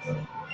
啊。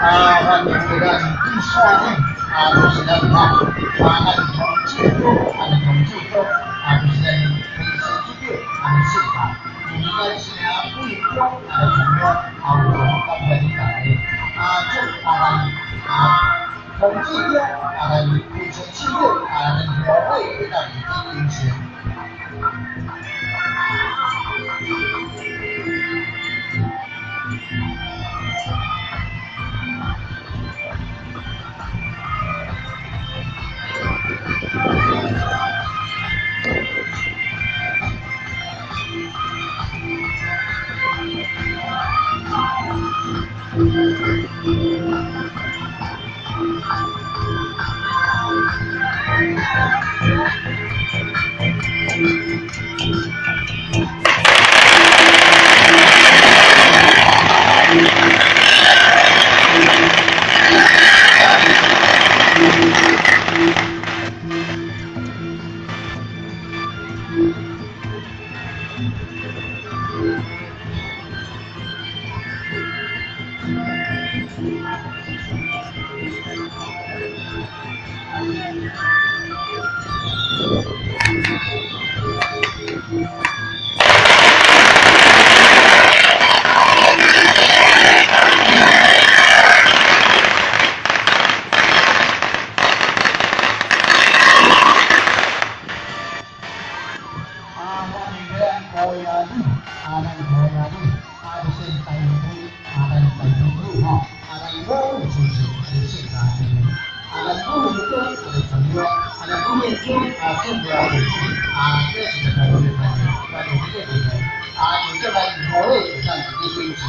啊，歡迎咱對線啊，就是咱吼，啊，咱同志組，啊，咱同志組，啊，就是咱平生之表，啊，咱世界，因為咱是啊，貴中啊，重要，啊，有感謝恁大家，啊，祝啊，咱啊，同志組，啊，咱平生之表，啊，咱協會會當精神。啊，歡迎咱高雅女，啊，咱高雅女，啊，就是大妹，啊，咱大妹女吼，啊，咱母女親情是世界第一，啊，咱母女中是重要，啊，咱母女中啊，重要就是啊，這是個大妹朋友，關於這個問題，啊，有這個母女會當自己親情。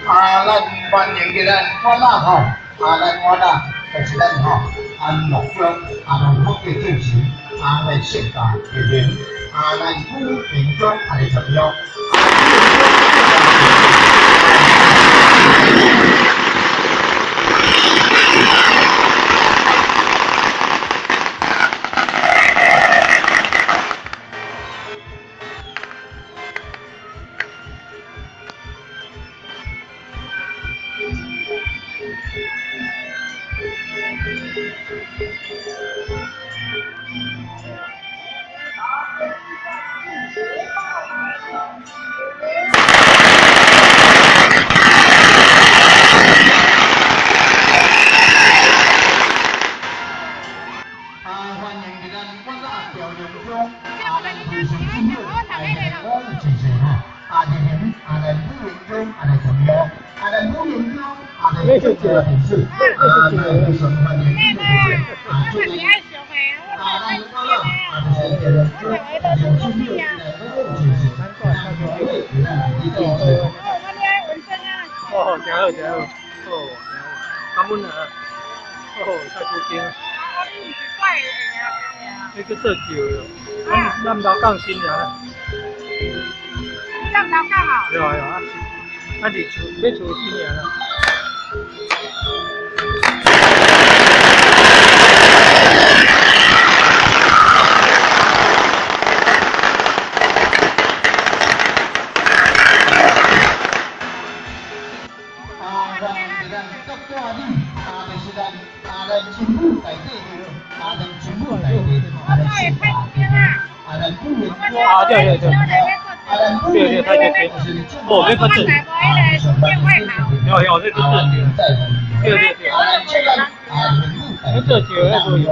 啊，咱歡迎嘅咱我啦吼，啊，咱我啦，就是咱吼，啊，樂中，啊，咱福嘅精神，啊，來世界的人，啊，咱古平中啊來重要。啊，歡迎佇咱我甲朝陽鄉啊，咱非常之好，來我謝謝吼。啊，熱情啊，咱武元鄉啊來參與，啊，咱武元鄉啊來做個電視，啊，非常歡迎你們啊，祝你啊，咱我啦啊，就是朝陽鄉非常之好，來我謝謝，咱各位咱來電視。哦，真好，真好，哦，真好，感恩啊，哦，太出驚。那個做舊的，咱咱老港新爾。你咱老港啊？對啊對啊，咱是厝買厝新爾啦。啊，歡迎咱各大女，啊，就是咱啊，咱政府大地啊，咱政府大地，啊，咱世界啊，咱武元啊，對對對，對對，太對對，哦，那個正，有有那個正，對對對，那這酒那個有。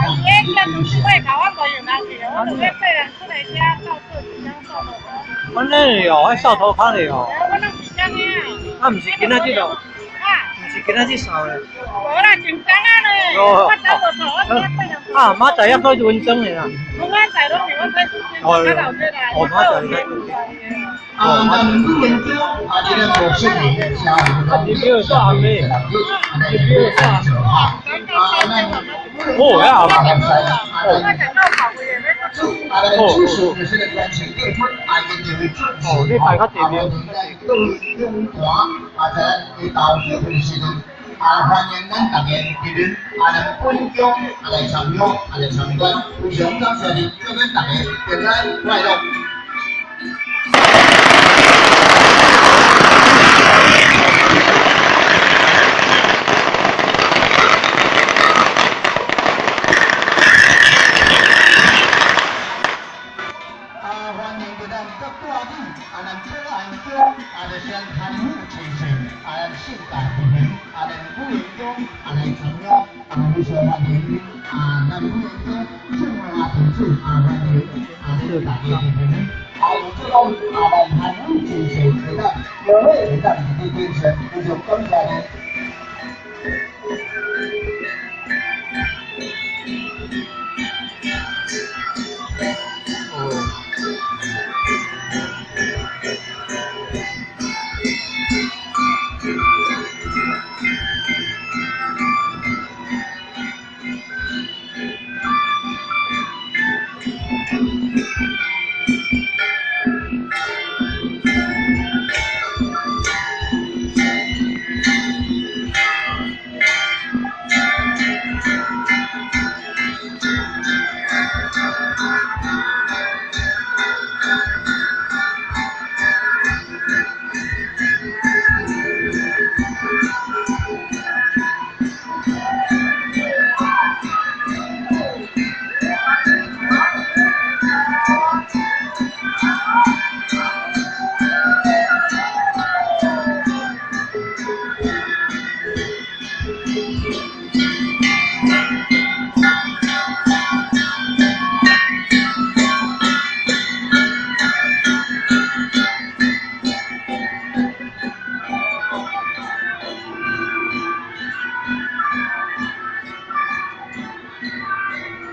伊那個外口我無用人去，我就要帶人出來遮到處一張掃頭。阮那哦，愛掃塗跤的哦。我攏是這樣。啊，毋是今仔日哦。啊。毋是今仔日掃的。無啦，真工啊咧。我早無掃，我今仔帶人。啊，馬仔抑閣溫裝的啦。我馬仔攏是我睇出先，較老個啦。哦，馬仔你睇。啊，咱武元鄉啊，這個模式啊，你比我大咩？你比我大。哦，遐後。哦。哦，你排較前面。啊，歡迎咱大家入嚟，啊，咱本鄉啊來參與，啊來參觀，非常感謝你，祝咱大家平安快樂。啊，歡迎咱各大女，啊，咱保安鄉，啊，就是咱貪府齊齊，啊，咱世界和平，啊，咱武元鄉，啊，來參與，啊，非常歡迎，啊，咱武元鄉眾啊同志，啊，歡迎，啊，這個大家和平，啊，有這個啊，咱貪府齊齊，會當各位會當佇電視，非常感謝你。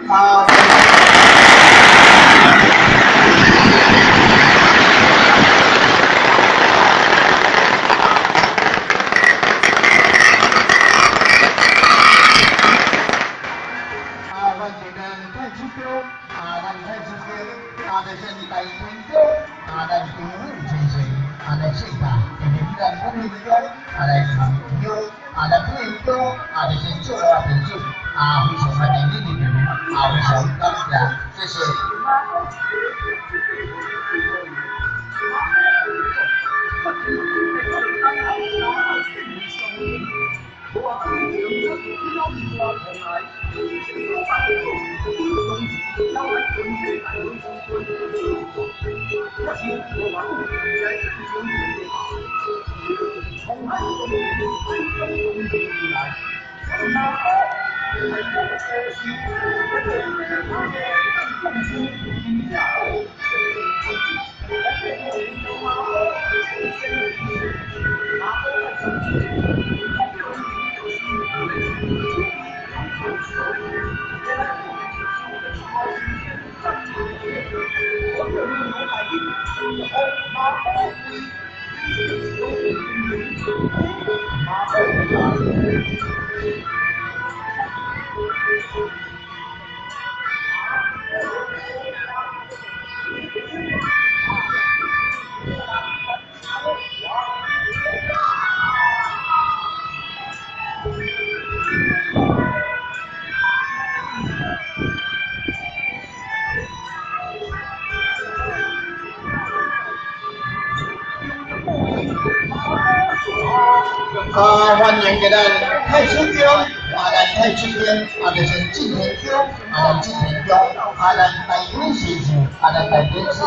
啊。啊，阮这咱太子宫，啊，咱太子宫，啊，就是大天宫，啊，咱天府先生，啊，来世界，因为咱武元宫，啊，來參與，啊，咱武元宮，啊，就是做啊電子，啊，非常歡迎你入嚟，啊，非常感謝，謝謝。啊，欢迎给咱太子宫，啊，咱太子宫，啊，就是进天宫，啊，咱进天宫，啊，咱大典事情，啊，咱大典事情，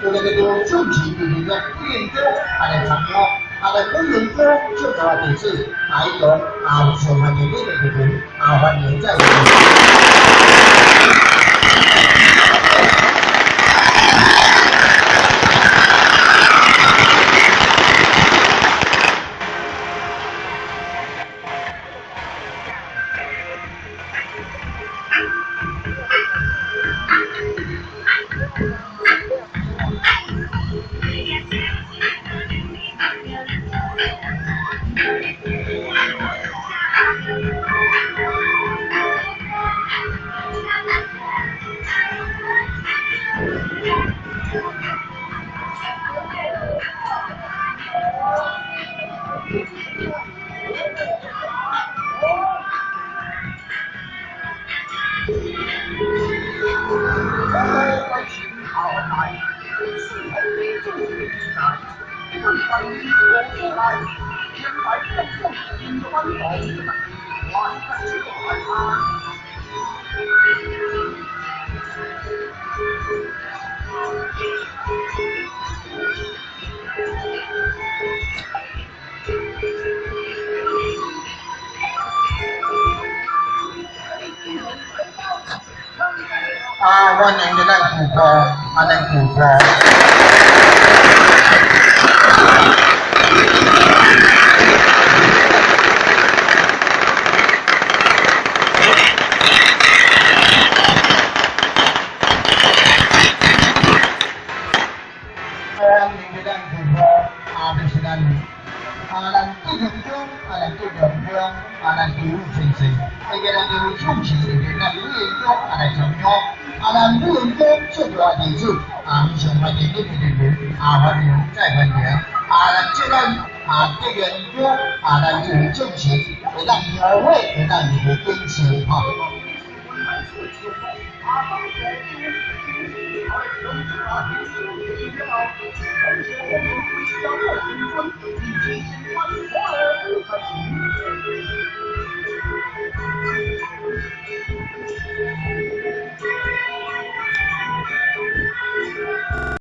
有个叫做主持就是咱贵人宫，啊，来参与，啊，咱贵人宫就做弟子，啊，伊讲啊，非常欢迎你的入门，啊，欢迎再会。啊，欢迎咱顾客，啊，咱顾客。欢迎咱顾客，啊，就是咱，啊，咱对中中，啊，咱对中中，啊，咱对先生，啊，个咱对主持就是咱李院长，啊，来参与。啊，咱李院长做大弟子，啊，非常欢迎你们的人，啊，欢迎再欢迎，啊，咱这咱啊，对院长，啊，咱对主持，会当描绘，会当入去坚持，哈。